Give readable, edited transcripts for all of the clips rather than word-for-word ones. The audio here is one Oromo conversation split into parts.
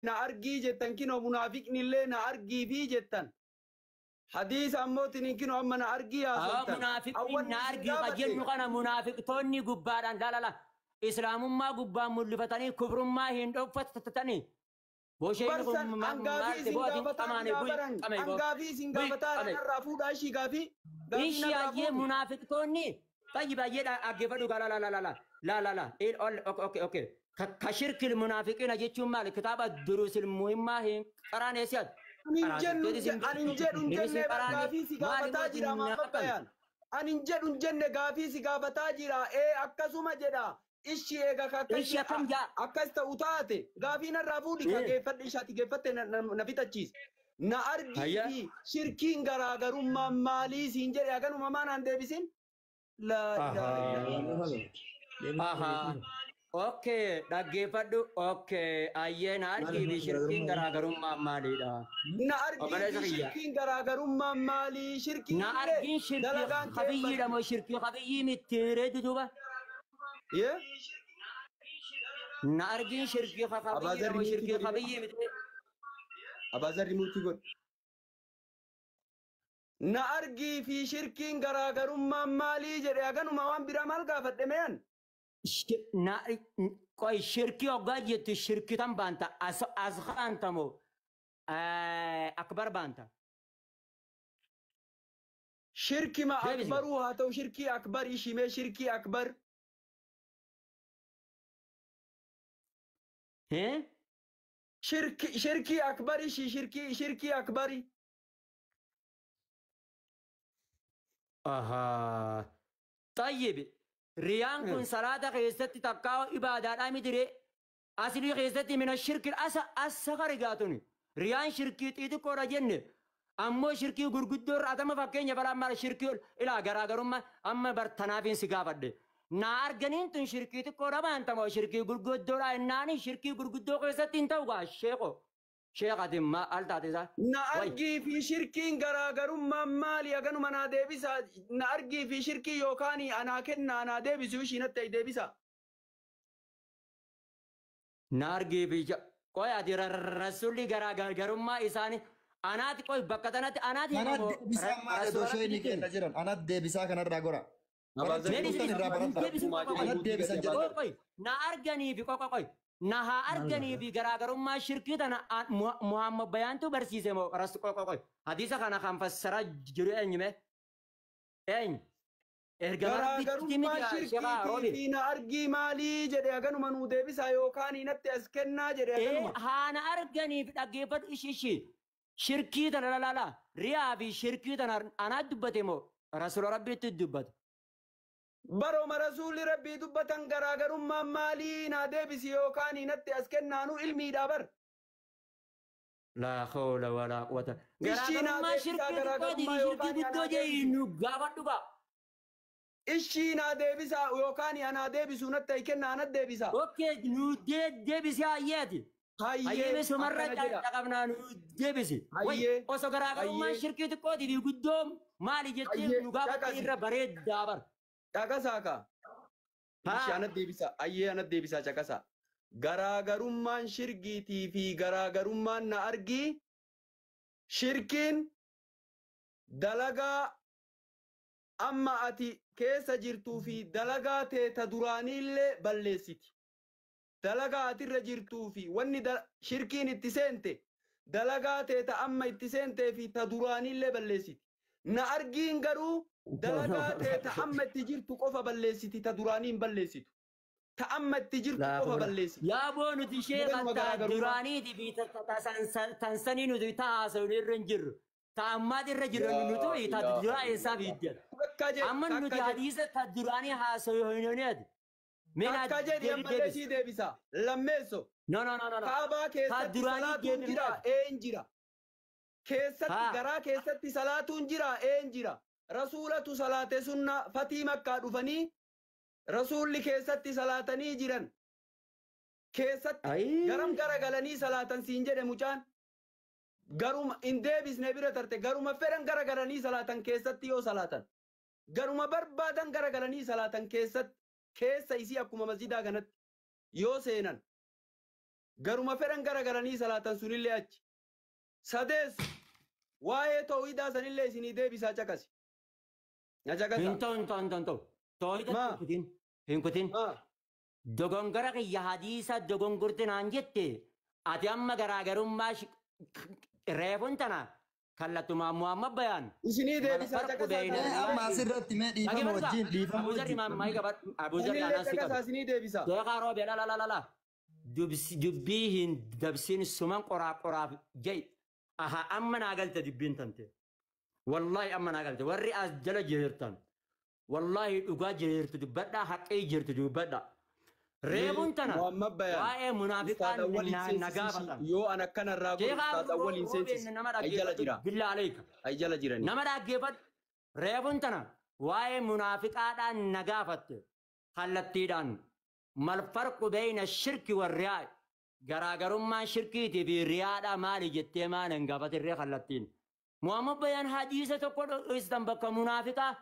Na argii jettan kinoo munaafiqni illee na argii fi jettan. Hadiisa ammoo tiniin kinoo amma na argii haasoftan. Munaafiqni na argii ka jennu kana munaafiqtoonni gubbaadhaan laalala. Islaamummaa gubbaan mul'ifatanii kufrummaa hin dhokfatanii. Barsan hangaafii isin gaafataa jira baran. Hangaafii isin gaafataa irraa fuudhaa ishii gaafii. Ishii ayyee munaafiqtoonni tayyib ayyee dhaggeeffadhu gaa la la la la la la la okay okay. Ka shirkil munaafiqiina jechuun maali? Kitaaba duruusil muhimmaa hin qaraane si'at. Ani hin jedhu hin jenne gaafii si gaafataa jira maaf bayaan. Ani hin jedhu hin jenne gaafii si gaafataa jira ee akkasuma jedha. Ishi eega akkas ta'u taate gaafii narraa fuudhi ka geeffadhe ishaati geeffatte na fixachiise. Na argii fi shirkiin garaagarummaa maalii siin jedhe haganuma maanaan deebisin? Okay, dhaggeeffadhu. Okay, ayyee na argii fi shirkiin garaagarummaa maalidha? Na argii fi shirkiin garaagarummaa maalii? Shirkiin na argiin shirkii qabiyyiidha moo shirkii qabiyyii miti reetu duuba? Na argiin shirkii qabiyyiidha moo shirkii qabiyyii miti? Abaazarri murtii godhu. Na argii fi shirkiin garaagarummaa maalii jedhe haganuma waan biraa maal gaafadhe meeyan? Qoy shirkii hoggaa jettu shirkii tan baanta as baanta moo akbar baanta? Shirkima akbaruu haa ta'u shirkii akbar ishimee shirkii akbar. Shirkii akbar ishii shirkii akbari. Ahaa. Tayyib. Riyaan kun salaata keessatti takkaa ibaadaadhaa miti aslii keessatti mina shirkii asa gargaatuni. Riyaan shirkii xixiqqoodha jenne ammoo shirkii gurguddoo irraa atama fakkeenya balaa maal shirkii ilaa garaagarummaa amma bartanaafin si gaafadhe. Na arganiin tun shirkii xiqqoodha baantamoo shirkii gurguddoodha innaani shirkii gurguddoo keessatti hin ta'u gaa sheeko. Sheekati maal taate isaa? Na argii fi shirkiin garaagarummaa maali haganuma naa deebisa. Na argii fi shirkii yookaan anaa kenna anaa deebisu ishii natti deebisa. Na argii fi qoy ati rasuulli garaagarummaa isaanii anaati qoy bakka tanatti anaati. Anaat deebisaa maali osoo inni kenna jiran anaat deebisaa kanarraa gora. Anaat deebisan jedhan. Na arganii fi qoy qoy. Na haa arganii fi garaagarummaa shirkii tana Muhammad Bayaantu barsiise moo ras qoy qoy hadiisa kana kan fassaraa jiru eenyume eenyu ergama rabbitti miti shirkii fi na argii maalii jedhe haganuma nuu deebisaa yookaan natti as kennaa jedhe haganuma. Haa na arganii fi dhaggeeffadhu ishi ishi shirkii tana lalaala riyaa fi shirkii tana anaa dubbate moo rasuula rabbiitti dubbate. Barooma rasuulli rabbii dubbatan garaagarummaa maalii naa deebisi yookaan natti as kennaanu ilmiidha bar. Laa hawla walaa quwwata. Garaagarummaa shirkii xiqqoo guddoo jee nu gaafadhu gaa. Ishii naa deebisa yookaan anaa deebisu natti kennaa anat deebisa. Okay nu deebisi hayyeeti. Hayyee sumarra caqabnaa nu deebisi. Osoo garaagarummaan shirkii xiqqootii fi guddoo maali jettee nu gaafadhu irra bareeddaa bar. Caqasaa kaa. Ishii anat deebisa. Ayyee anat deebisa caqasaa. Garaagarummaan shirkiitii fi garaagarummaan na argii shirkiin dalagaa amma ati keessa jirtuu fi dalagaa teeta duraaniillee balleessiti. Dalagaa atirra jirtuu fi wanni shirkiin itti seente dalagaa teeta amma itti seentee fi ta duraaniillee balleessiti. Na argiin garuu dalagaa teeta amma itti jirtu qofa balleessiti ta duraanii hin balleessitu. Ta amma itti jirtu qofa balleessiti. Yaa boo nuti ishee kan duraaniiti fi tansanii nuti taasisuu irra hin jirru. Ta ammaati irra jirru nuti ta duraa eessaa fiiddan. Amma nuti hadiisa ta duraanii haasa'uu hin oneeti. Akka jedhi ammallee sii deebisa. Lammeesso. No no no no. Kaabaa keessatti salaatuun jira een jira. Keessatti garaa keessatti salaatuun jira een jira. Rasuulatu salaate sunna fatii makkaa dhufanii rasuulli keessatti salaatanii jiran. Keessatti garam garagalanii salaatan siin jedhe mucaan. Garuma hin deebisne bira tarte garuma fedhan garagalanii salaatan keessatti yoo salaatan. Garuma barbaadan garagalanii salaatan keessatti keessa isii akkuma masjidaa kanatti yoo seenan. Garuma fedhan garagalanii salaatan sunillee achi. Sadees waa'ee toohidaa sanillee isinii deebisaa caqasi. Na caqasa. Hin ta'u hin ta'u hin ta'u hin ta'u. Toohida Maa? hin kutin. Hin kutin. Maa? Dogongora kiyya hadiisa dogongorte naan jette ati amma garaagarummaa reefuun tana kallattumaan Muhammad Bayaan. Isinii deebisaa Farqu caqasaa. beeyna. Mee amma asirratti mee dhiifama wajjin dhiifama Abuuzarri wajjin. maammaayii qabadhu. Abuuzarri Sanillee anaan si caqasaa qaba. isinii deebisa. Sheekaa roobee la la la la la. Dubbii hin dabsin suman qoraa qoraaf ja'i. Aha amma naa galte dubbiin tante. Wallaahi amma naa galte. Warri as jala jirtan. Wallaahi dhugaa jirtu dubbadhaa haqqii jirtu dubbadhaa. Reebuun tana Muhammad Bayaan. waa'ee munaafiqaan Ustaad awwal hin na seensisi. gaafatan. Yoo an akkanarraa godhu Sheekaa ustaad awwal hin seensisi. nama Ay jala dhaggeeffatu jira. billaa aleeka. Ay jala jirani. Nama dhaggeeffadhu. Reebuun tana waa'ee munaafiqaadhaan na gaafatte kallattiidhaan mal farqu beeyna shirki warriyaa garaagarummaan shirkiitii fi riyaadhaa maali jettee maal hin gaafatirree kallattiin. Muhammad Bayaan hadiisa tokko dho'istan bakka munaafiqaa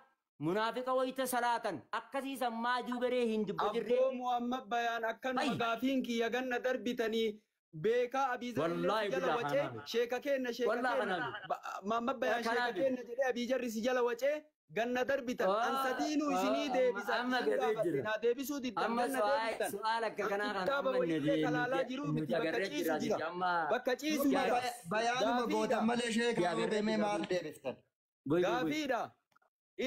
munaafiqa wayita salaatan akkasiisan maa duubaree hin dubbatirree. Abboo Muhammad Bayaan akkanuma Ay. gaafiin kiyya ganna darbitanii beekaa Abiizarri Wallaahi si jala billaa wacee kanaa miti. sheeka kenna sheeka Wallaahi kenna kanaa miti. Muhammad Bayaan sheeka Kanaa miti. kenna jedhee Abiizarri si jala wacee ganna darbitan an sadiinuu isinii deebisa Amma isin gadee gaafadhe jira. naa deebisuu diddan Amma ganna deebitan su'aala akka kanaa kana kitaaba amma wayillee kalaalaa jiruu miti nuti bakka agarree ciisu jira jira amma bakka ciisu jira Bayaanuma Gaafiidha. gootan malee sheekaa Yaa roobee mee maal deebiftan? Goy goy goy. Gaafiidha.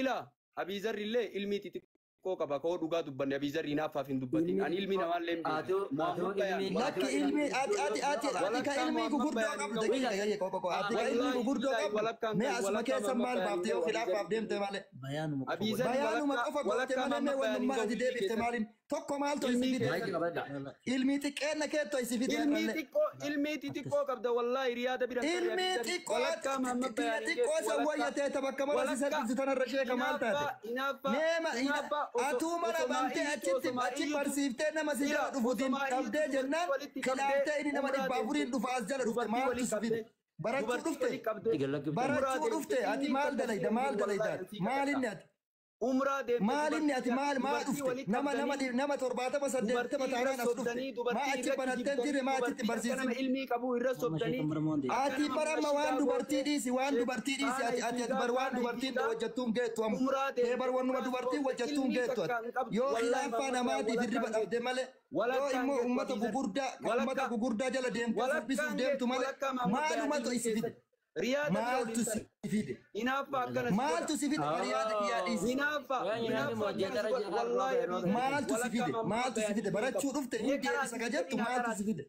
Ila Abiizarri illee ilmii xixiqqoo qaba koo dhugaa dubbanne Abiizarri naaffaaf hin dubbatin. Ani ilmi namaallee hin beeku. Atuu Muhammad Bayaan ilmi Lakki ilmi ati ati ati ati ka ilmi gugurdoo qabdu daqiiqa gayyee qoqo qoqo ati ka ilmi gugurdoo qabdu mee asuma keessa maal baafte yoo khilaafaaf deemte malee Abiizarri bayaanuma qofa goote walakkaa malee mee Muhammad Bayaan hin wannummaa gahu ati ilmii deebifte keessatti. maaliin tokko maaltu isi Ilmii fide Maayikii keessatti. qabadha. ilmii xiqqeenna keetto isi fide Ilmii har'allee xiqqoo ilmii xixiqqoo qabda wallaahi riyaada bira hin tarre ilmii Abiizarri. xiqqoo Walakkaa Muhammad tiyya Bayaan hin xiqqoo geessu san walakkaa. wayyatee ta bakka mara si Walakkaa salphisu tanarra sheeka maal hinaaffaa taate hinaaffaa Neema hinaaffaa osoo atuu mana osomaa bantee iyyutu achitti osomaa achi iyyutu barsiiftee nama si ila jala dhufuutiin osomaa iyyutu dhabdee dubartii jennaan walitti qabdee khilaaftee inni nama umraa dhibba deemte. afuriin dhufa as jala dhufte Dubartii maaltu waliin si fide qabdee barachuu dubartii dhufte waliin qabdee Gallagibte. umraa barachuu deemte dhufte ati ilmiin maal takka dalayda si maal hin jiru dalayda wallaahi ati ansii maal kadhadha. inni ati Umraa deemte maal inni ati dubartii maal maa dubartii dhufte walitti nama nama qabdanii nama 70 80 dubartii irra taanaan as dhufte sobdanii maa dubartii achi irra banattee kijibdanii jirre maa achitti dubartii akka nama barsiisin ilmii qabu irra sobdanii akka ati nama bar amma waan nashidaa dubartii gootee dhiisi waan dubartii dhiisi faana ati ati ati ifiigaa bar waan faana dubartiin ifiigaa hojjettuun geettu amma umraa kee deemte bar wannuma umraa dubartiin goote hojjettuun ilmii geettu takka ati hin qabdu yoo wallaahi khilaaffaa Muhammad Bayaan namaatiif hirriba walakkaan dhabde geettu malee yoo walakkaan immoo geettu ummata Abiizar gugurdaa ummata walakkaa gugurdaa jala deemtee salphisuuf walakkaan deemtu geettu malee walakkaa Muhammad Bayaan maalumatu ilmii isi fide keessatti riyaada bira maaltu waliin si tare fide hinaaffaa akkana si godha maaltu si fide bariyaada kiyyaa dhiisi hinaaffaa Waan nyaanni hinaaffaa moojjii akkana tara si godha jeeqaa wallaahi roobee roobee. Abiizar maaltu si walakkaa fide Muhammad maaltu si Bayaan fide ilmii barachuu qabu dhufte mee hin deebisa qaraasisi ka jettu jedhinaa maaltu si qaraasisi fide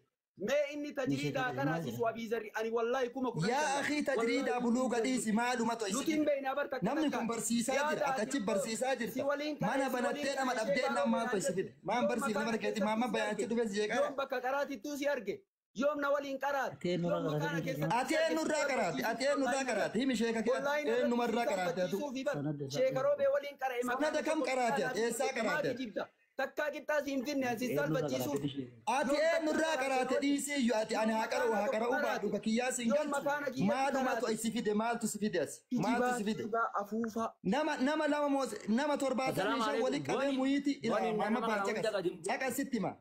mee inni tajriidaa qaraasisu Abiizarri ani wallaahi 10,000 yaa shallan akii wallaahi tajriidaa ilmii buluuga hin dhiisi maalumatu isi nuti hin fide beekna bar takka namni takka kun barsiisaa jira yaada ati ati achi barsiisaa si jirta waliin qaree mana si waliin banattee nama qaree dhabdee sheekaa nam maaltu roobee isi naan fide jettu maan yoom barsiifne makaana mana keetti keessattuu maamma si bayaanchi arge dhufe si jeeqaa yoom bakka qaraatittuu si arge yoom na waliin qaraate yoom makaana keessattuu ati si arge si eenyurraa qaraate ati salphachiisuuf eenyurraa wallaahi na qaraate himi sheeka kee ati wallaahi na eenyumarraa si qaraate atu salphachiisuuf bar sheeka roobee waliin qara'e sanada makaana kam tokko qaraate qixxaa ati naa eessaa fidde qaraate maa ati kijibda takkaa qixxaa si hin finne asi salphachiisuuf ati yoom takka eenyurraa qaraate qaraate waliin dhiisii iyyuu ati ani yoom haa qara'u makaana haa tokko qara'uu baadhu qaraate ka kiyyaa siin yoom galchu makaana kiyyatti maalumatu qaraate isi fide maaltu si fide as maaltu kijibaa si fide kijibaa afuufaa nama nama lama moos nama 75 Assalaamu wali alaikum. qabee Booni muyiiti ilaa booni maamma nama baan kana hunda caqas gadi. caqas sitti hima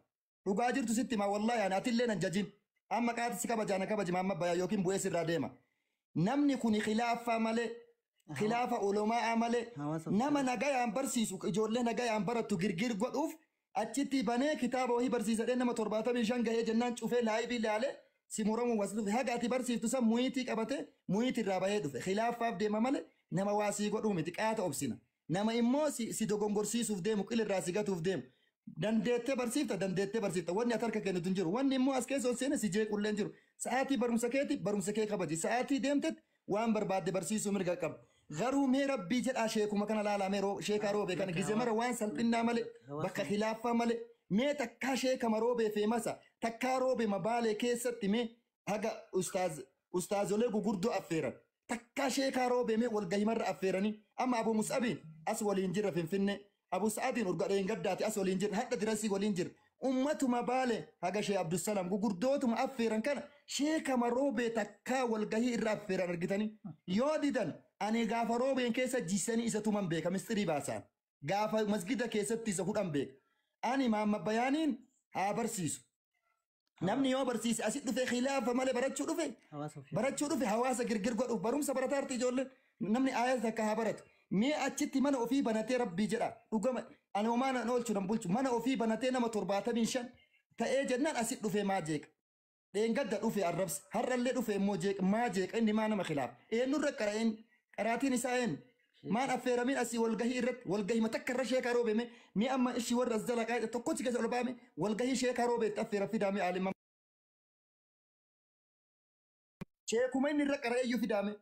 dhugaa jirtu sitti hima wallaahi ani atillee nan jajin amma qaati si kabajaa na kabaji maamma bayaa yookiin bu'ee sirraa deema namni kun khilaafa malee khilaafa ulamaa malee nama nagayaan barsiisu ijoollee nagayaan barattu girgir godhuuf achitti banee kitaaba wahii barsiisadhee nama 75 gahee jennaan cufee laayibii ilaalee si muramuu was dhufe haga ati barsiiftu san muyiitii qabate muyiitii irraa bahee dhufe khilaafaaf deema malee nama waa sii godhuu miti qaata obsina nama immoo si dogongorsiisuuf deemu qilirraa si gatuuf deemu dandeettee barsiifta dandeettee barsiifta wanni ati harka kennitu hin jiru wanni immoo as keessa ol seene si jeequllee hin jiru sa'aatii barumsa keeti barumsa kee kabaji sa'aatii deemtetti waan barbaadde barsiisuu mirga qabda garuu mee rabbii jedhaa sheekuma kana laalaa mee sheekaa roobee kana gizee mara waan salphinnaa malee bakka khilaaffaa malee mee takkaa sheekama roobee feemasa takkaa roobee mabaalee keessatti mee haga ustaazolee gugurdoo affeeran takkaa sheekaa roobee mee walgahimarra affeeranii amma abu musabiin as waliin jirra finfinne abu sa'aatiin urgadheen gaddaati as waliin jirra hadha dirasii waliin jirra ummatuma baale haga shee abdusalaam gugurdootuma affeeran kana sheekama roobee takkaa walgahii irra affeeran argitanii yoo didan ani gaafa roobeen keessa jisanii isa tuman beeka mistirii baasaan gaafa masgida keessatti isa hudhan beeka ani maamma bayaaniin haa barsiisu Namni yoo barsiise asit dhufe khilaafa malee barachuu dhufe. Barachuu dhufe hawaasa girgir godhuuf barumsa barataa jirti ijoolleen. Namni aayata takka haa baratu. Mee achitti mana ofii banatee rabbii jedha. Dhugama ani homaa nan oolchu nan bulchu. Mana ofii banatee nama 75 ta'ee jennaan asit dhufe maa jeeqa. Dheengadda dhufe arrabsa. Har'allee dhufe immoo jeeqa. Maa jeeqa inni maa nama khilaafa. Eenyurra qara'een qaraatiin isaa eenyu? Maan affeeramiin asii walgahii irratti walgahii takka irra sheekaa roobeme mee amma ishii warra as jala qaayidha tokkochi keessa ol baame walgahii sheekaa roobe itti affeera fidaame aalimma. Sheekuma inni irra qara'eeyyuu fidaame.